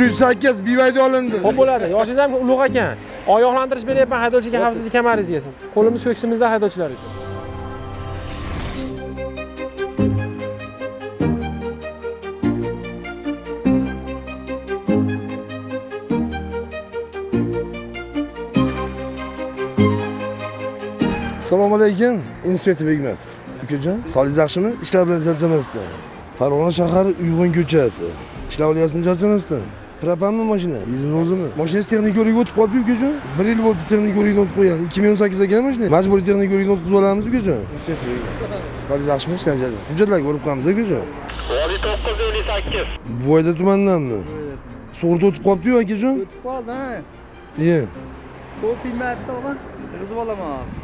108 BYD olindi. Xo'p bo'ladi. Yoshingiz ham ulug' ekan. Ogohlantirish beryapman haydovchiga xavfsizlik kamaringizga siz. Qo'limiz ko'ksimizda haydovchilar uchun. Assalomu alaykum, inspektor Begmatov. Ukajon, sog'ligingiz yaxshimi? Ishlar bilan charchamasdan. Farg'ona shahar Uyg'un ko'chasi. Ishlar olyapsizmi charchamasdan? Propanmi mashina? Benzin o'zimi? Mashinangiz texnik ko'rikka o'tib qoldi ukajon. 1 yil bo'ldi texnik ko'rikdan o'tib qo'ygan. 2018 ekan mashina. Majburiy texnik ko'rikdan o'tkazib olamiz ukajon. Inspektor Begmatov. Sog'ligingiz yaxshimi? Ishlar bilan charchamasdan. Hujjatlarga ko'rib qo'yamiz ukajon. 958. Buvayda tumandanmi? Sug'urta o'tib qolibdi-yu akajon. O'tib qoldi, ha. Iye. Qo'l tegmabdi og'a. Qig'izib olaman hozir.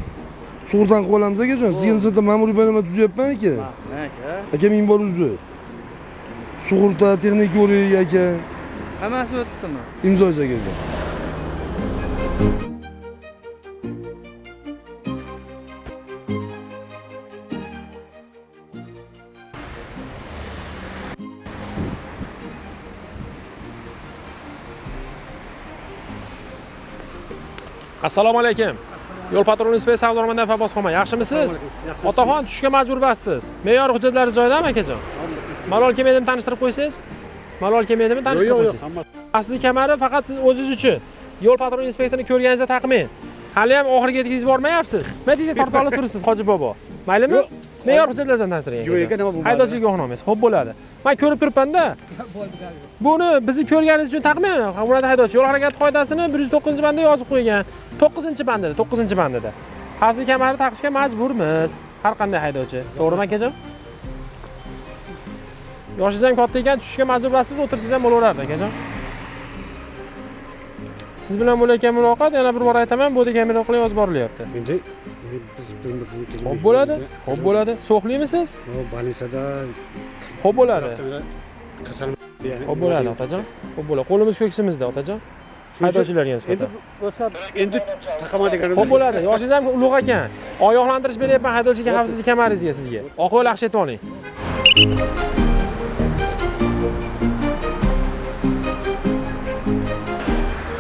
Sug'urtani qilib olamiz akajon. Sizga nisbatan ma'muriy bayonot tuzyapman aka. Ha, aka. Aka ming bor uzr. Sug'urta, texnik ko'rik aka. Hammasi o'tibdimi? Imzoysiz akajon. Assalomu alaykum. Yo'l patrul inspeksiyasi Abdurahmondan Abbosxon. Yaxshimisiz? Otaxon tushishga majbur emassiz. Me'yor hujjatlari joyidami akajon? Malol kelmaydimi tanishtirib qo'ysangiz? Malol kelmaydimi tanishtirib qo'ysangiz? Xavfsizlik kamari faqat siz o'zingiz uchun. Yo'l patrul inspektorini ko'rganingizda taqmang. Hali ham oxiriga yetkazib bormayapsiz. Nima deysiz, tortib olib turibsiz Hoji bobo. Maylimi? Me'yor hujjatlarini tanishtiring. Yo'q aka, nima bo'lmadi? Haydovchilik guvohnomasi. Xo'p bo'ladi. Men ko'rib turibman-da. Buni bizni ko'rganingiz uchun taqmang. Hurmatli haydovchi, yo'l harakati qoidasini 109-bandda yozib qo'ygan. 9-bandida, 9-bandida. Xavfsizlik kamari taqishga majburmiz har qanday haydovchi. To'g'rimi akajon? Yoshingiz ham katta ekan, tushishga majbur emassiz, o'tirsangiz ham bo'laveradi akajon. Siz bilan bo'layotgan muloqot yana bir bor aytaman, bodi kamera orqali yozib borilyapti. Endi biz Xo'p bo'ladi, xo'p bo'ladi. So'xlimisiz? Больницада Xo'p bo'ladi. Kasal Xo'p bo'ladi, otajon. Xo'p bo'ladi. Qo'limiz ko'ksimizda, otajon. Haydovchilarga nisbatan. Endi bo'lsa, endi taqaman deganim. Xo'p bo'ladi. Yoshingiz ham ulug' ekan. Ogohlantirish beryapman haydovchiga xavfsizlik kamaringizga sizga. Oq yo'l yaxshi yetib oling.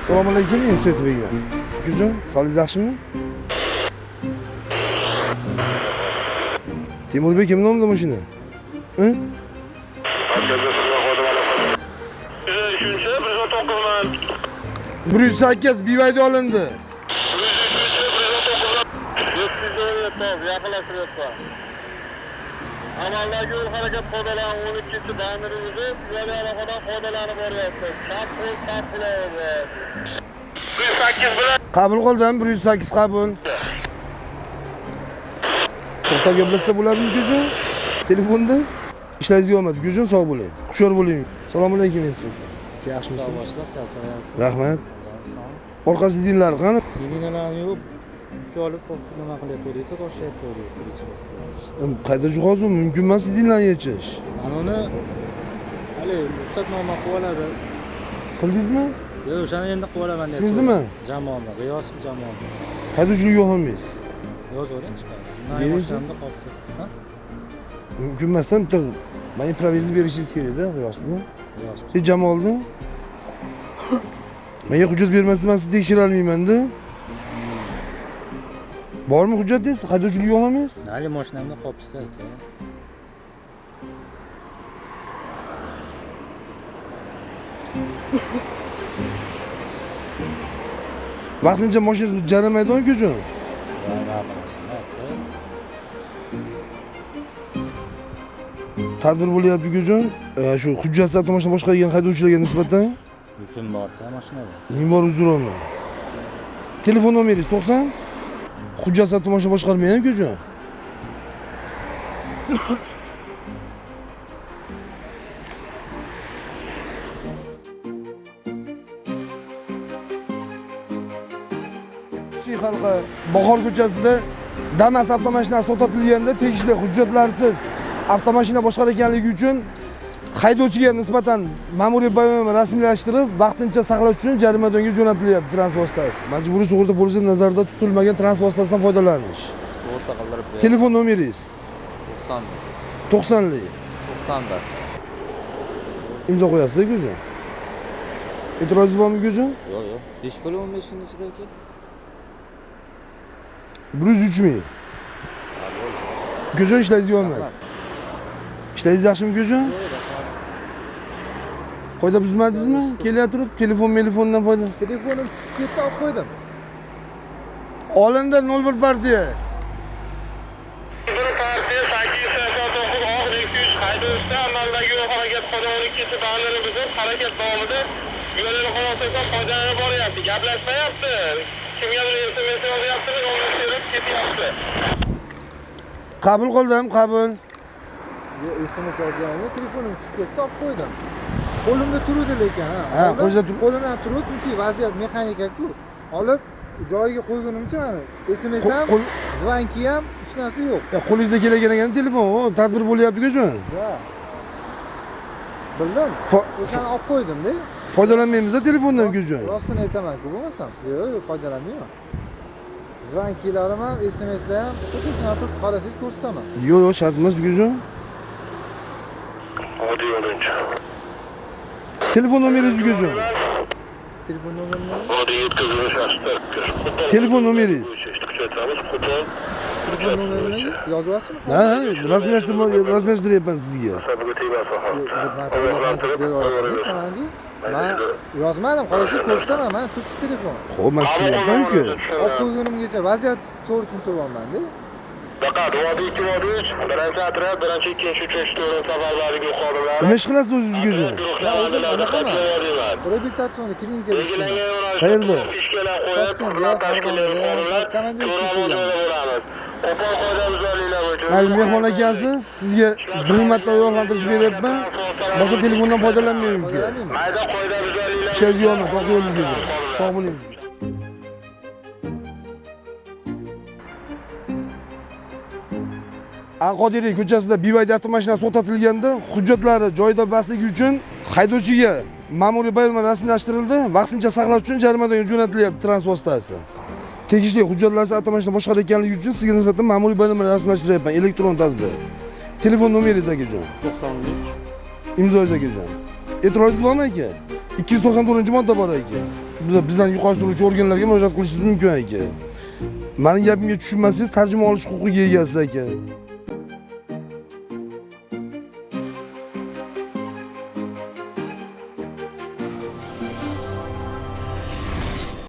Assalomu alaykum, inspektor Begmatov. Ukajon, sog'ligingiz yaxshimi? Temurbek kim nomida mashina? Ha? 103 109 108 BYD olindi. 103 109 yaqinlashtiryapman. Amaldagi yo'l harakat qoidalari 12-bandini buzib, piyoda aloqadan foydalanib boryapsiz. Chap qo'l, chap qulog'i bor. 108 bilan Qabul qildim, 108 qabul. To'xtab gaplashsa bo'ladimi ukajon? Telefonda? Ishlaringizga omad, ukajon, sog' bo'ling. Hushyor bo'ling. Assalomu alaykum inspektor. Yaxshimisiz? Rahmat. Orqa sidinlar qani? Sidinalarni yo'q, yuk olib nima qilyapti, toshlayapti. Qayta jihozi mumkin emas sidinlarni yechish. Mana uni hali ruxsatnoma qilib oladi. Qildingizmi? Yo'q, o'shani endi qilib olaman deyapti. Ismingiz nima? Jamolni, G'iyosov Jamol. Haydovchilik guvohnomangiz? Yozib oling, chiqadi. Mashinamda qolibdi. Ha? Mumkin emasdan bitta menga provizni berishingiz kerak-da, G'iyosovni. G'iyosov. Jamolni? Menga hujjat bermasdan men sizni tekshira olmayman-da. Bormi hujjatingiz? Haydovchilik guvohnomangiz? Hali mashinamda qolibdi aka. Vaqtincha mashinangiz jaramaydi ukajon. Tadbir bo'lyapti ukajon. Shu hujjatsiz avtomashina boshqargan haydovchilarga nisbatan yukim bor-da mashinada. Ming bor uzr olman. Telefon nomeringiz 90? Hujjatsiz avtomashina boshqarmang ukajon. Xalqi Bahor ko'chasida Damas avtomashinasi to'xtatilganda tegishli hujjatlarsiz avtomashina boshqarganligi uchun haydovchiga nisbatan ma'muriy bayonnoma rasmiylashtirib, vaqtincha saqlash uchun jarimadonga jo'natilyapti transport vositasi. Majburiy sug'urta polisi nazarda tutilmagan transport vositasidan foydalanish. Sug'urta qildirib berdi. Telefon nomeringiz? 90. 90lik. 91. Imzo qo'yasiz ukajon. E'tirozingiz bormi, ukajon? Yo'q, yo'q. 5 pul 15 ming ichida aka. 103 ming. Ukajon, ishlaringizga omad. Ishlaringiz yaxshimi, ukajon? Qoida buzmadingizmi? Kelay turib, telefon, telefondan foyda. Telefonim tushib ketdi, olib qo'ydim. Olinda 01 partiya. Bir partiya 889 oq Nexia 3 haydovchisi amaldagi yo'l harakat qoida 12 bandini buzib, harakat davomida yo'lini xulosasidan foydalanib boryapti. Gaplashmayapti. Kimgadir SMS yozyapti, nomer terib ketyapti. Qabul qildim, qabul. Yo'q, SMS yozganim yo'q, telefonim tushib ketdi, olib qo'ydim. Qo'limda turuvdi lekin, ha. Ha, qo'lingizda Qo'limdan turuvdi, chunki vaziyat mexanika-ku. Olib joyiga qo'ygunimcha mana SMS ham, zvanki ham, hech narsa yo'q. Ya, qo'lingizda kelayotgan ekan telefon, o tadbir bo'lyapti, ukajon. Ha. Bildim. O'shani olib qo'ydim-da. Foydalanmaymiz telefondan, ukajon. Rostini aytaman-ku, bo'lmasam. Yo'q, yo'q, foydalanmayman. Zvankilarim ham, SMSlar ham xuddi shunaqa turibdi, qarasangiz ko'rsataman. Yo'q, yo'q, shart emas, ukajon. Vodiy yo'linchi. Telefon nomeringiz, ukajon. Telefon nomerini Vodiy yetkazilish. Telefon nomeringiz. Kuchaytiramiz, qo'pol. Telefon nomerini yozyapsizmi? Ha, ha, rasmiylashtiryapman sizga. Hisobiga tegmasin Yo'q, hozir. bir marta ogohlantirib berib yuboraman, komandi. Men yozmadim, qolasak ko'rsataman, mana turibdi telefon. Xo'p, men tushunyapman-ku. Olib qo'ygunimgacha vaziyat to'g'ri tushuntiryapman-da. Diqqat, Vodiy 2, Vodiy 3, birinchi otryad, birinchi, ikkinchi, uchinchi, to'rtinchi safarbarlik xodimlari. Nima ish qilasiz o'zingiz, ukajon? Men o'zim anaqaman. Reabilitatsion klinikada ishlayman. Qayerda? Toshkentda, Farg'onada, komandirovka qilganman. Qo'pol qoidabuzarliklar bo'yicha Mayli, mehmon ekansiz, sizga bir marta ogohlantirish beryapman. Boshqa telefondan foydalanmang, uka. Foydalanmayman. Mayda qoidabuzarliklar Ishingizga omad, oq yo'l, ukajon. Sog' bo'ling. Al-Qodiriy ko'chasida BYD avtomashinasi to'xtatilganda hujjatlari joyida emasligi uchun haydovchiga ma'muriy bayonot rasmiylashtirildi. Vaqtincha saqlash uchun jarimadan jo'natilyapti transport vositasi. Tegishli hujjatlarsiz avtomashina boshqarayotganligi uchun sizga nisbatan ma'muriy bayonot rasmiylashtiryapman elektron tarzda. Telefon nomeringiz, akajon. 90lik. Imzoyingiz, akajon. E'tirozingiz bormi, aka? 294-modda bor, aka. Bizdan yuqori turuvchi organlarga murojaat qilishingiz mumkin, aka. Mening gapimga tushunmasangiz tarjima olish huquqiga egasiz, aka.